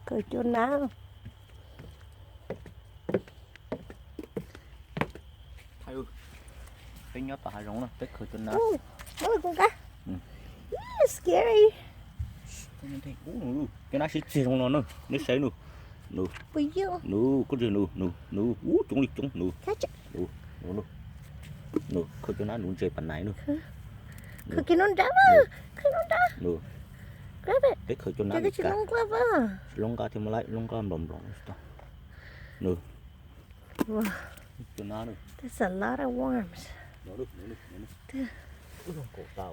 Khaws cua nab. Peb nyob tom hav zoov no peb khaws cua nab. Scary. Cua nab sib txiag zoo no na, neb saib nws. Nws, nws, koj tsis nws, nws, nws, ub, coob li coob nws. Nws, nws, khaws cua nab nws ntses pas nais nws. Khaws kiag no nrad, khaws no nrad. Nws, peb khaws cua nab nws ka. Lub nqaj thiaj muaj laib, lub nqaj nplaum nplaum. Nws, cua nab nws. There's a lot of worms. Nkaum tas,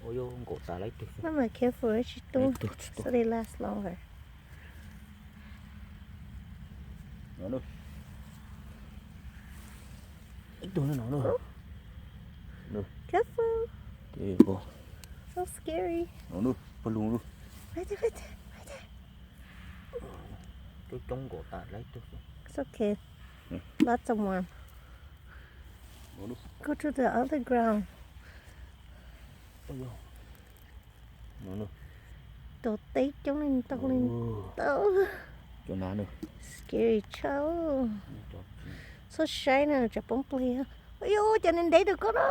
ua yuav nkaum tas laib tug. Mama, careful, tsis tu. Tsis tu. So they last longer. Ib tug no no. Careful. So scary. No no, pawg lug no. Right there, right there, right there. Coob coob nkaum tas laib tug. It's okay. Lots of worm. Go to the other ground. Tau teb coob leej tau leej tau. Scary tshaj. Txhob saib na, tsam poob plig. Ua cas nws ntev rau koj na.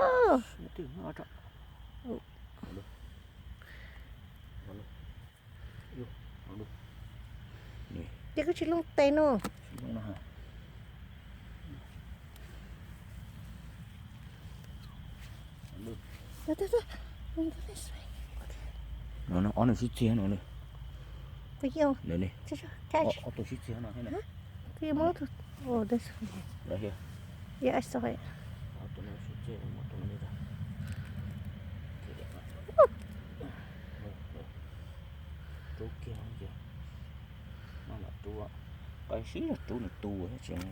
Ces koj tsis looj tes no. No, ob nws sib txiag no. Ob tug sib txiag no. Yeah, I saw it. Rub kiag ces maj mam rub, qab sib zog rub nws tu thiab tsis.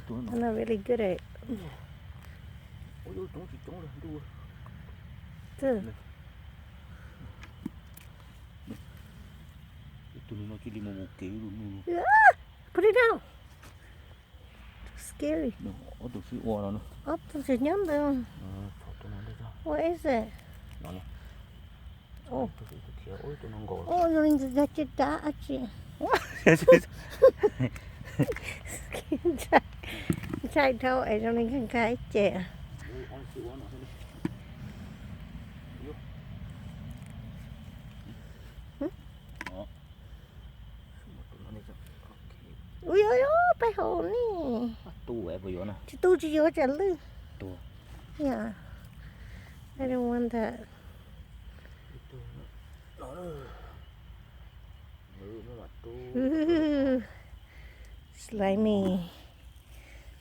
I'm not really good at it. Ib tug no cia li mus mus kev. Put it down. Too scary. Ob tug sib ua no. Ob tug tseem nyob ntawd. What is it? Ua zoo li nws cog ceg dab dab tsi. Ntshai dhau es zoo li nkag nkag ib ce. Ui, ui, ui, peb hauv ni. Tsis tu tsis yuav tsam lwj. Yeah. I don't want that. Slimy.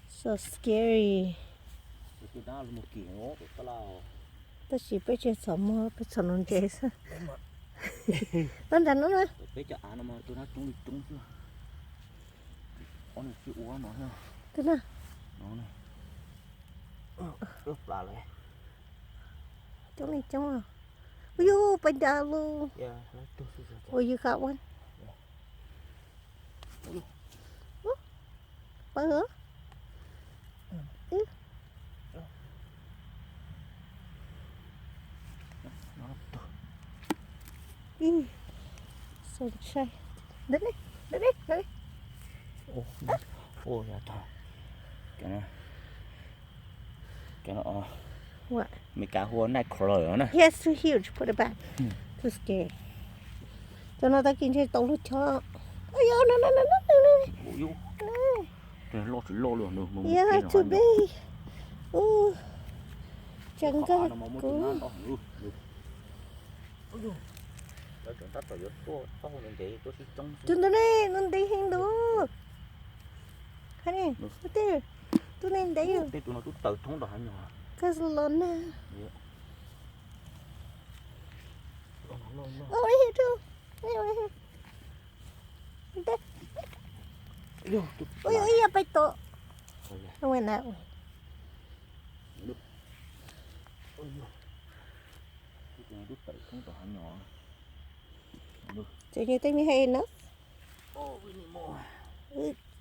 So scary. Tab sis peb tsis txhom muag, peb txhom nws ntses xwb. Tab nrad no na. Peb cov av no mas tus nab coob li coob xwb. Ob nws sib ua no. Tus na. Coob li coob. Ui yus, pais nrad lawm. Ui yus, khab ua. Pais hov. Ntshai. Ntawm ne, ntawm ne, ntawm ne. Cov no Meskas hu ua Nightcrawler na. Yes, too huge, put it back. Too scary. Cov no tag kis ntshe tau luag chob. Ua yus, no no no no. Loj tsis loj li. Yeah, too big. Ua, tseem nkag kuv. Tus ntawd ne, ntawd ne, ntawd ntev heev ntawd. Honey, right there. Tus ne ntev. Tej tus no twb tawm thoob rau hav nyuag. Kas los na. Over here too. Over here. Ntawd. Ui, ib yam peb tus. I went that way. Tseem yog tej me hais no.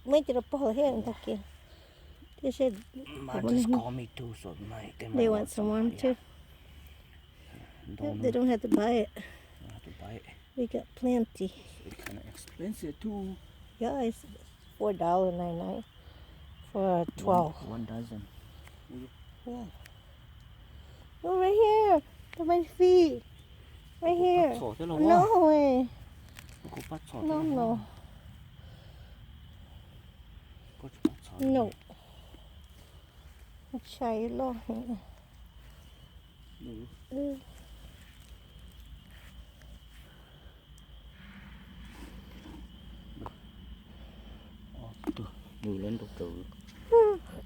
Muab cov rau pog thiab ntag kiag. Tiam sis they want some worm too. They don't have to buy it. We got plenty. Expensive too. Yeah, it's four dollar ninety nine for twelve. One dozen. Yeah. Oh, right here. At my feet. Right here. No way. No, no. No. Tshais loj heev.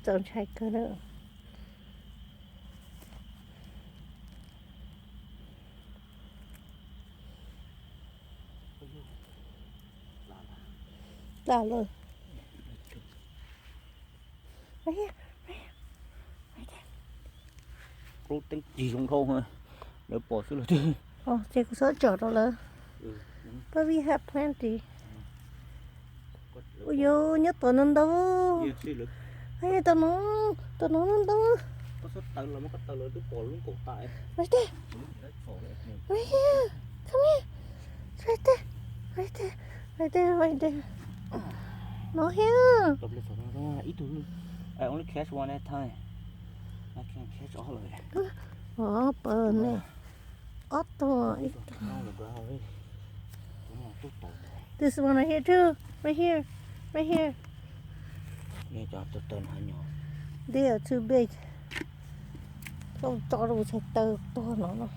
Txaus ntshai kawg na. Tag lawm. Lub teeb cig zoo dhau, lawv pom xwb los twb. Ces kuv txhob tsom rau lawv. But we have plenty. Ua yus nyob tom no ntau. Tom no, tom no ntau. Right there. Right here. Come here. It's right there. Right there. Right there. Right there. No here. Ib tug, I only catch one at a time. I can't catch all of it. Ob tug ne. Ob tug. This one right here too. Right here. Right here. They are too big. Tso rau txhais taw tuag no no.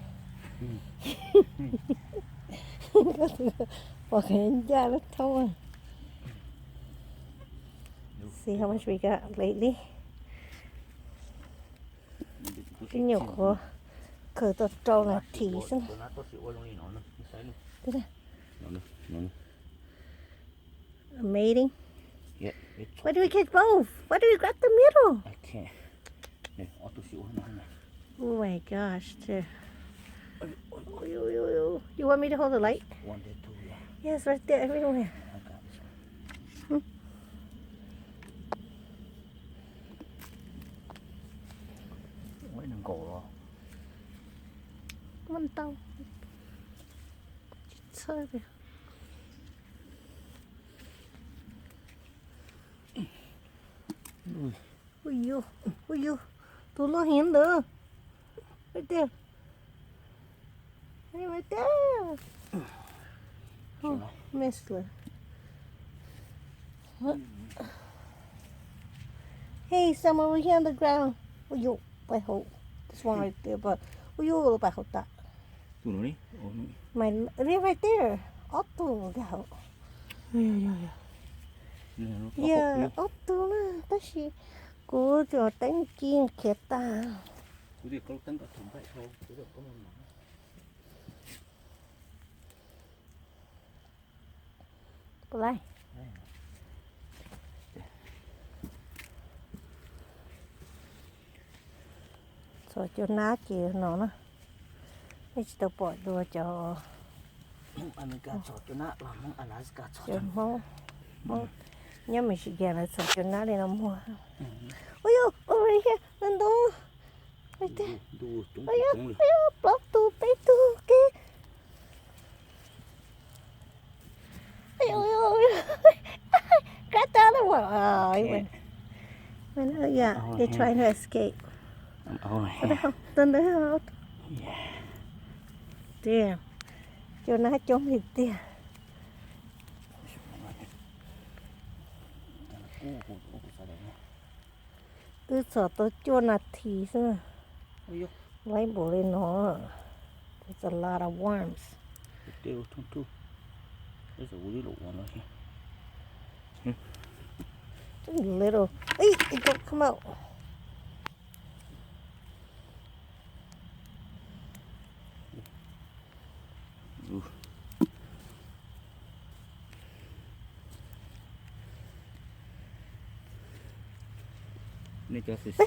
Pom kev ncaj lub thoob. See how much we got lately. Ib nyuag qhuav khaws tau rau nas this xwb. Amazing. Why do we catch both? Why do we grab the middle? I can't. Oh my gosh, dude. You want me to hold the light? Yes, right there, everywhere. Muaj ntau. Tsis txhawj tias. Ui yus, ui yus, tus loj heev ntawd. Right there. Right there. Oh, missed lawm. Hey, some over here on the ground. Ui yus, pais hauv. This one right there, but ui yus, pais hauv tas. Tus no ni? My, right there. Ob tug nkag hauv. Yog, ob tug na, tab sis kuv cov teeb ci khiav tag. Txhom cua nab ces no na. Peb tsis tau pom dua cov Hmoob, Hmoob nyob Michigan lawv txhom cua nab li no muag. Ua yus, ua yus, ntau ntau. Plaub tug peb tug ke. Grab the other one. Yeah, they're trying to escape. Damn. Cua nab coob li tiag. Twb txhom tau cuaj nas this xwb. Laib npaum li no. It's a lot of worms. Just a little. Ey, it don't come out. Nej cov xiav xiav,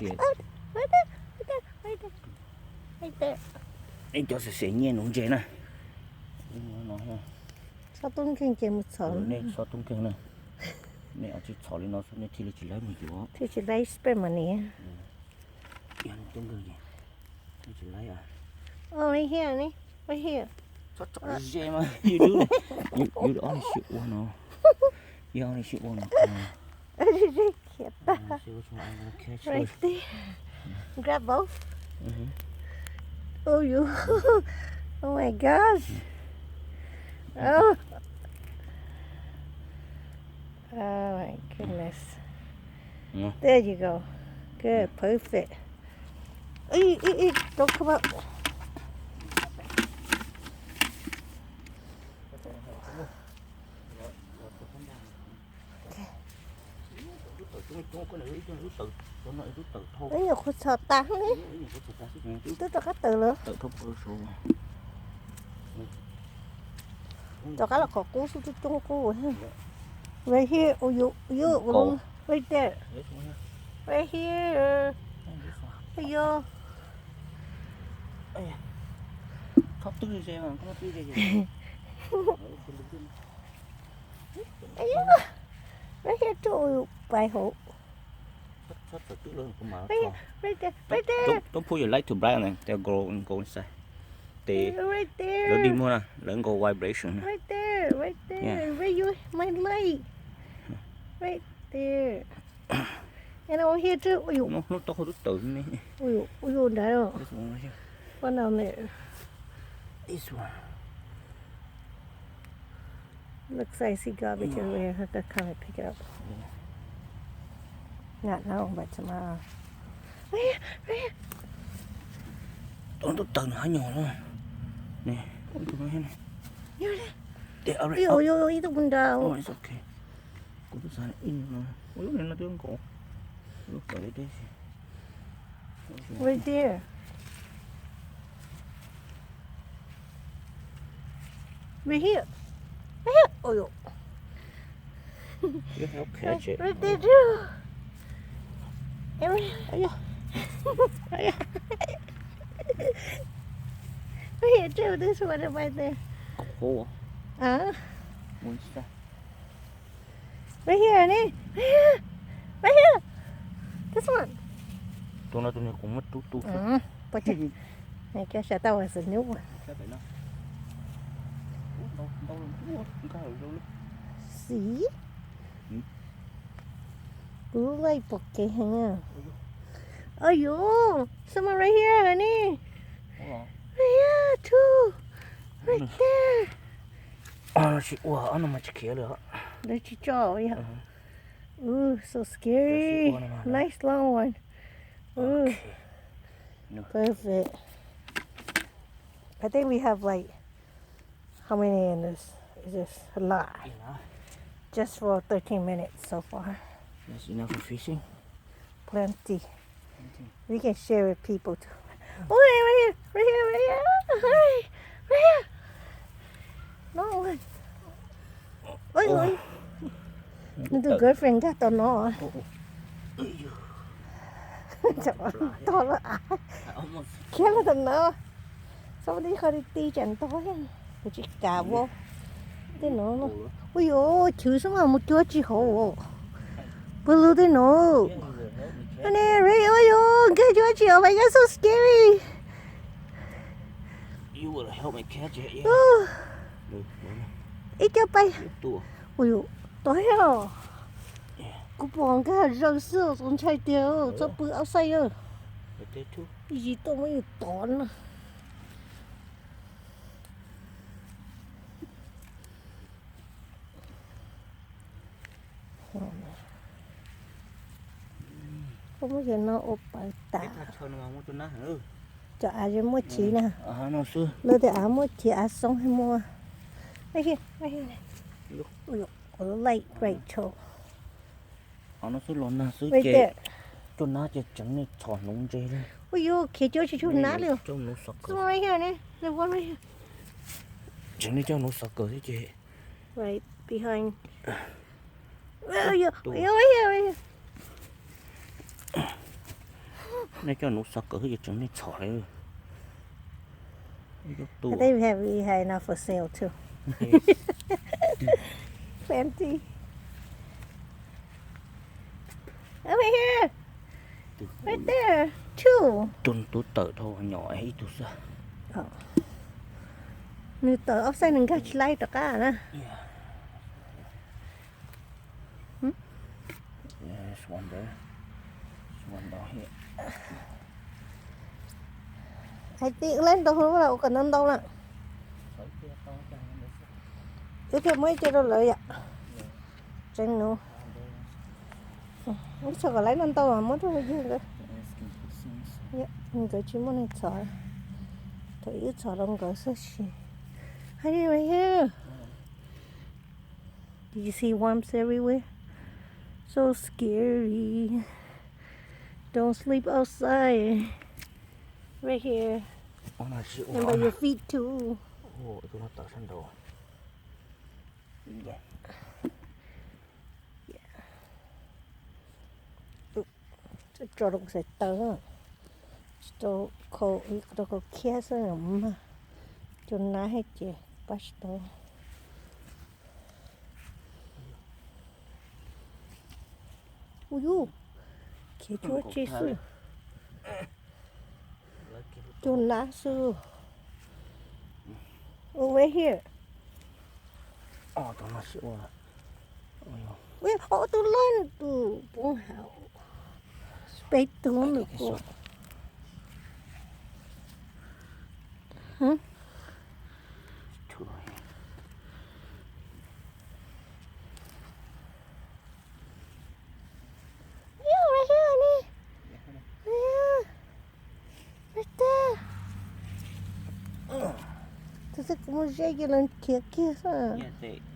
nej cov xiav xiav nyiaj nuv ntses na. Txhob tub nkeeg ces mus txhom. Nej txhob tub nkeeg na. Nej tsis txhom li no nej thiaj li tsis laib mus yuav. Thiaj tsis laib spend money. Tub nkeeg ces nej tsis laib. Oh, right here, right here. Txhob tso ze mas. You do this. You, you only should ua no. You only should ua no. Khiav tag. Right there. Grab both. Oh, you. Oh my gosh. Oh. Oh my goodness. There you go. Good, perfect. Ê, ê, ê, don't come up. Ib nyuag qhuav txhom tas li. Twb rov qab tawm lawm. Rov qab los qhov qub xwb, coob coob qub. Right here, ua yuav, ua yuav, right there. Right here. Ua yuav. Right here too, ua yuav pais hauv. Right here, right there, right there. Don't, don't put your light too bright on them. They'll go, go inside. They, right there. Lawv dig muag na, lawv nkaus vibration na. Right there, right there. Yeah. Where you, my light? Right there. And over here too. Ui dồi. Hnub, hnub taub hau twb tawm ne. Ui dồi, ui dồi, nrad. This one right here. One down there. This one. Looks like she garbage everywhere. Have to come and pick it up. Yeah. Not now, but tomorrow. Right here, right here. Tau tus tawm nws hab nyuag no. Nws, tus no thiab no. Ui dồi, ui dồi, ib tug nrad. Oh, it's okay. Kuv twb xav ib nyuag no. Ua lub no twb nkaus. Lub tawm li teb si. Right there. Right here. Right here. Ui dồi. Right there too. Right, right here too. This one right there. Cool. Uh. One side. Right here, ne. Right here. Right here. This one. Tus no tus nws kuv muab rub tu xwb. Poj tseg. Nws coj sawv tau ua xwb nub. See? Kuv laij pom kev heev. Oi yuav, someone right here, honey. Right here, too. Right there. Tsis ua, ob no mas tsis khiav li. Lawv tsis tso yog. Ooh, so scary. Nice long one. Ooh. Perfect. I think we have, like, how many in this? Is this a lot? Enough. Just for thirteen minutes so far. That's enough for fishing. Plenty. Plenty. We can share with people too. Oh, right here, right here, right here. Hi, right here. Long one. Oi, oi. Nws tus girlfriend nkag tau no. Tod lawm av. Khiav los tom no. Txhob muaj ib qho ti ti tsam nto thiab. Kuv tsis kav ua. Tej no no. Ui yuav, chwv xwb mas mus cuab tsis hauv. Pw lug tej no. Ne, ua yuav, nkag cuab tsis hauv, my God, so scary. Ib co pais. Ui yuav, tod thiab. Kuv pom nkag zaws xwb, txaus ntshai tiag, txhob pw outside. Yim tuaj muab yus tod na. Koj muab cov no ua pawv tas. Cov av muaj chiv na. Lawv tias av muaj chiv, av xoob thiab muaj. Right here, right here. Ui, late great trout. Av no xwb los nag xwb ces cov nab ces tseem nej txhom hnuv ntse li. Ui yuav, khiav cuab tsis tshua nab li. Right here, ne. The one right here. Tseem nej coj hnuv xov kawg xwb ces. Right behind. Ui yuav, ui yuav, ui yuav. Nej coj hnuv xov kawg xwb ces tseem nej txhom li. I think we have, we have enough for sale too. Plenty. Over here. Right there. Two. Tus tub tawm dhau nyom ib tug xwb. Oh. Nws tawm ob xees nws nkag tsis laib rov qab na. Hais tias wb laib ntau hlub los ua kom ntau ntau na. Wb thiaj muab ib ce rau lawv yom. Tseeb nus. Wb txhom kom laib ntau ntau muab rau yawg nkawd. Nkawd tsis muaj neeg txhom. Thaum ub txhom rau nkawd xwb sis. Hide right here. Do you see worms everywhere? So scary. Don't sleep outside. Right here. And by your feet too. Tso rau kuv xaiv taw, tsis tau khau, rau khau khiab xwb mas. Cua nab thiab ces pab tsis tau. Ua yus, khiav cuab tsi xwb. Cua nab xwb. Over here. Ua ob tug loj tus poob hauv. Peb tug nws poob. You right here, honey. Yeah. Right there. Tus xwb kuv muaj zeb ces lawv khiav kiag xwb.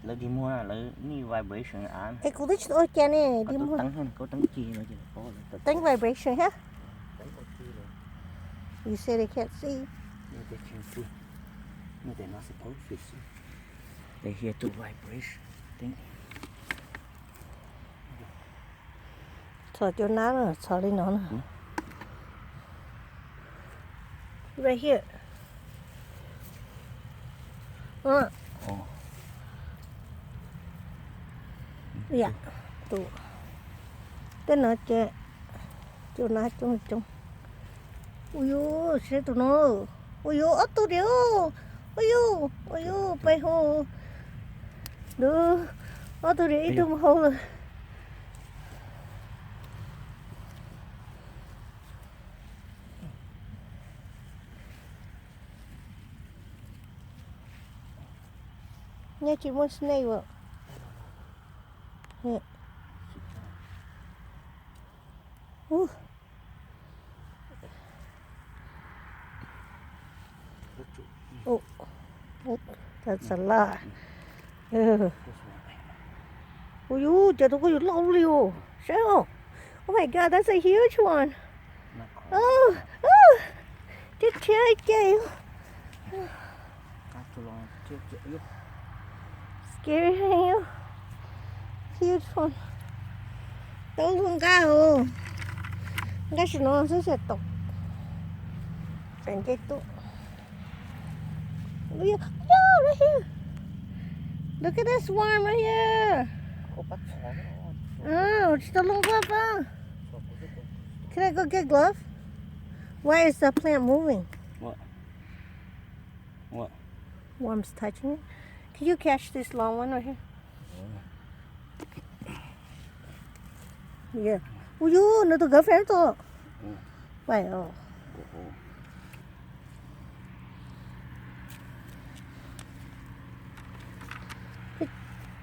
Lawv tsis muaj, lawv need vibration av. Es kuv twb tsis tau ua cas ne, koj teeb ci no ces koj teeb vibration thiab. You say they can't see. They hear the vibration. Txhom cua nab na, txhom li no na. Right here. Yam, tus, tej no ces cua nab coob coob. Ua yus, saib tus no. Ua yus, ob tug diam. Ua yus, ua yus, pais hauv. Ob tug diam, ib tug mus hauv lawm. Nyob tsis muaj snake os. Ua yus, cas tus ko yus loj li os. Saib os. Oh my God, that's a huge one. Thiab thiab ces. Scary heev. Huge one. Tau luag nqa os. Nqa sim no xwb xyem tau. Tseem nce tuaj. Look at this worm right here. Tsis tau luag nqa pab. Can I go get glove? Why is the plant moving? What? What? Worms touching it. Can you catch this long one right here? Yeah. Ui yus, nws tus girlfriend tus. Phải không?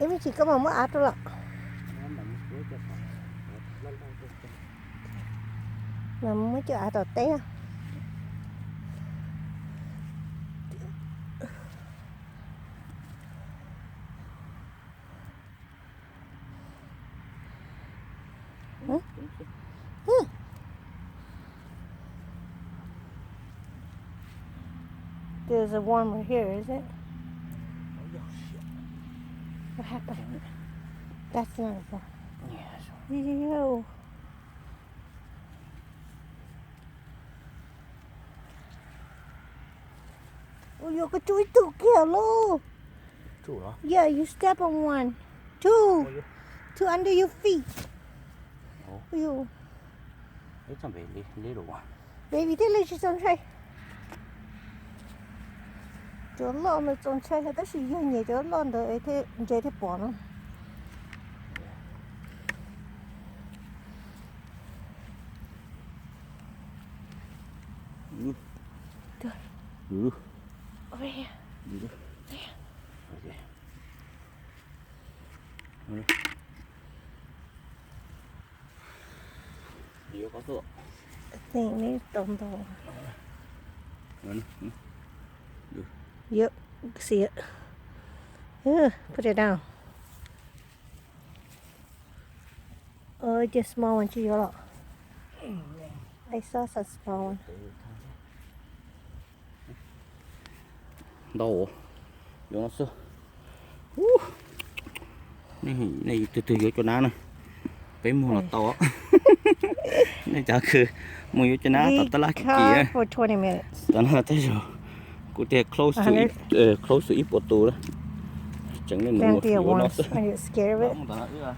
Ib me ntsis koj mam muab av rau lawm. Mas muab cov av tom teb. There's a worm right here, is it? What happened? That's not a worm. Yes. Ew. Ui yus, koj tsuj ib tug kiag lauj. Yeah, you step on one. Two. Two under your feet. Ui yus. Baby, thiaj li tsis tau ntshai. Cov loj ntawd txaus ntshai thiab, tab sis yog nyiam cov loj ntawd es thiaj ntse thiaj pom no. Over here. There. I think maybe tau ntau. Yep, see it. Yeah, put it down. Oh, just small one tsis yuav los. I saw some small one. Ntau, yuav no xwb. Nej tus twg yuav cov nab na, peb muag los tau. Nej cov kws mus yuav cov nab tom tab laj kim kim. Tam no tej zaum kuv tias close to ib puas tus lawm. Tseem nej mus yuav no xwb.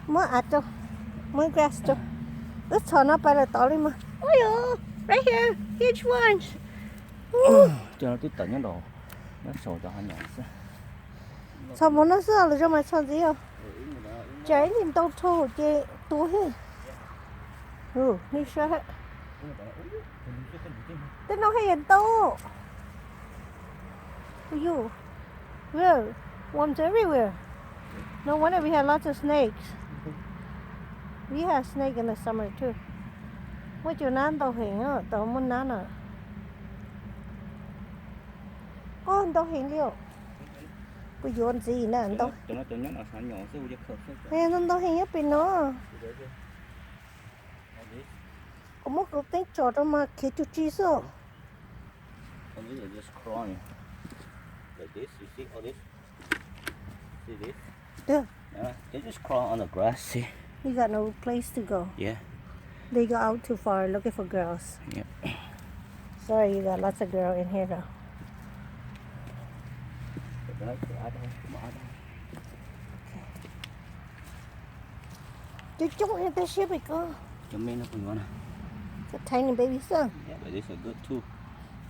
Muab av rau, muab grass rau. Wb txhom no pais lawm tod li mas. Oi, right here, huge ones. Cov no twb tawm nyob nraum, nyob saum cov hav nyom xwb. Txhom mus no xwb los zoo mas txhom ntxiv os. Tsam ib ntsis ntau dhau ces tuag thiab. Tej no thiaj yuav ntau. Ui yus, worms everywhere. No wonder we have lots of snakes. We have snake in the summer too. Muaj cov nab ntau heev, tau muaj nab na. Oj, ntau heev li os. Kuv yuav ntxiv na, ntau. Ntau heev nyob pem no. Kuv muab kuv teeb tsom rau mas khiav cuag tsi xwb. They got no place to go. Yeah. They go out too far looking for girls. Yeah. Sorry, you got lots of girl in here though. Coob coob tab sis pem ko. Cov me no kuv yuav na. Cov tiny baby xwb. Yeah, but these are good too.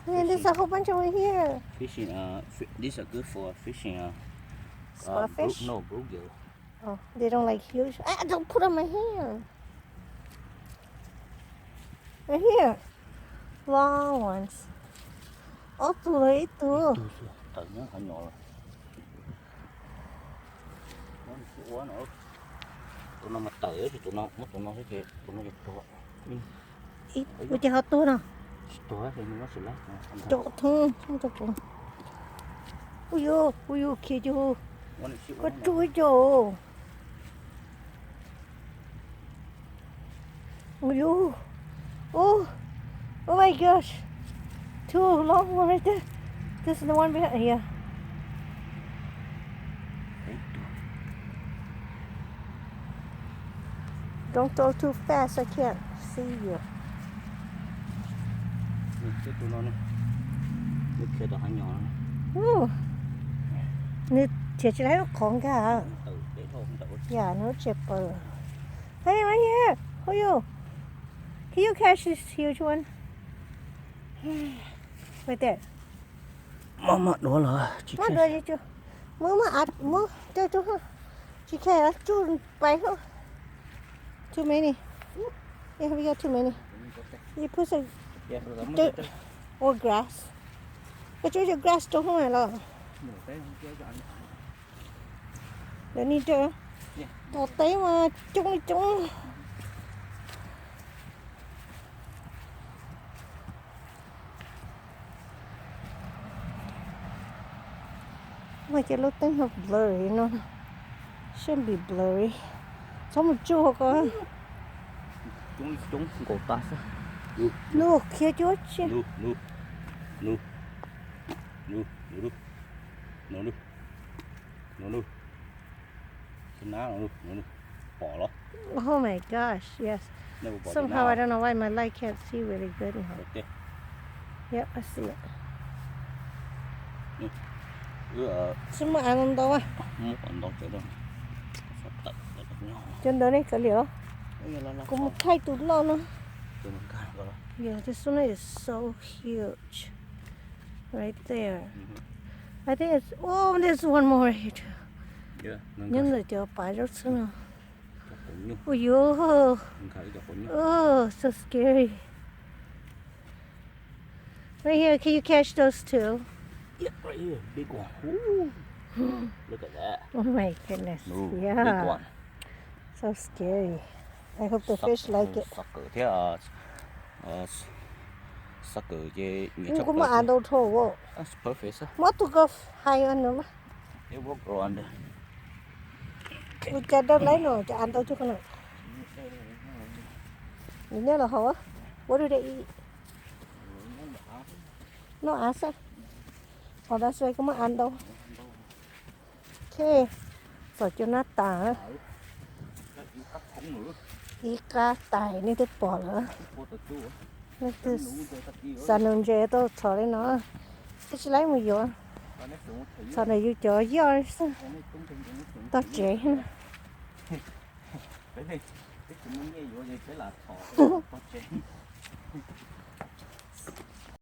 Yeah, there's a whole bunch over here. Fishing, uh, fi- these are good for fishing, uh, uh, Small fish? Blue- no, bluegill. Oh, they don't like huge. Ah, don't put on my hand. Right here. Long ones. Ob tug los ib tug. Ib tug xwb, tawm nyob qhov nyom lawm. Ua no, tus no mas tawm, tus no muab tus no xwb ces tus no ces tuag. Ua cas ho tuag no? Tsis tuag, nws nyob tsis laib. Cov thoob rau kuv. Ui yus, ui yus, khiav cug. Koj tsuj ib co. Ui yus. Oh, oh my gosh. Two long one right there. This is the one behind here. Don't throw too fast, I can't see you. Nws khiav tom hav nyom. Nws khiav tsis laib qhov nkag. Yam no tsis paub. Hey, right here. Hold you. Can you catch this huge one? Right there. Maj mam duav los tsis, maj duav, muab, muab av, muab coj tsuj, tsis khe tsuj pais hauv. Too many. Yeah, we got too many. You put some dirt or grass. Koj tsuj cov grass rau hauv los. Lawv ni rau. Tom teb mas coob li coob. Mas ces lub teeb ho blurry no. Shouldn't be blurry. Txhob mus tsuj hauv ko. Coob li coob nkaus tas xwb. Nws khiav cuab tsi. Pom los? Somehow I don't know why my light can't see really good now. Yep, I see it. Tsis muaj av ntau. Cov ntawd ne kav liam los? Kuv mus thaij tus loj no. Yeah, this one is so huge. Right there. I think it's, oh, there's one more right here too. Nyob ntawm cov pav zaub txhwb no. Ui yuv. Oh, so scary. Right here, can you catch those too? Yep, right here, big one. Ooh. Look at that. Oh my goodness. Ooh, yeah. Big one. So scary. I hope the fish like it. Sucker thiab, sucker ces kuv muaj av ntau dhau. Perfect. Muab tus ko hais no mas. Kuv cov dawb laib no, cov av ntau cuj ko no. Nws nyob los hauv. What do they eat? Noj av xwb. Oh, that's why kuv muaj av ntau. Ok, txom cua nab tas. Ib qab tais nej twb pom lawm. Nej twb xa nus ntses tuaj txhom li no. Twb tsis laib mus yuav. Txhom ntawm yus cov yoj xwb. Tog tsev na.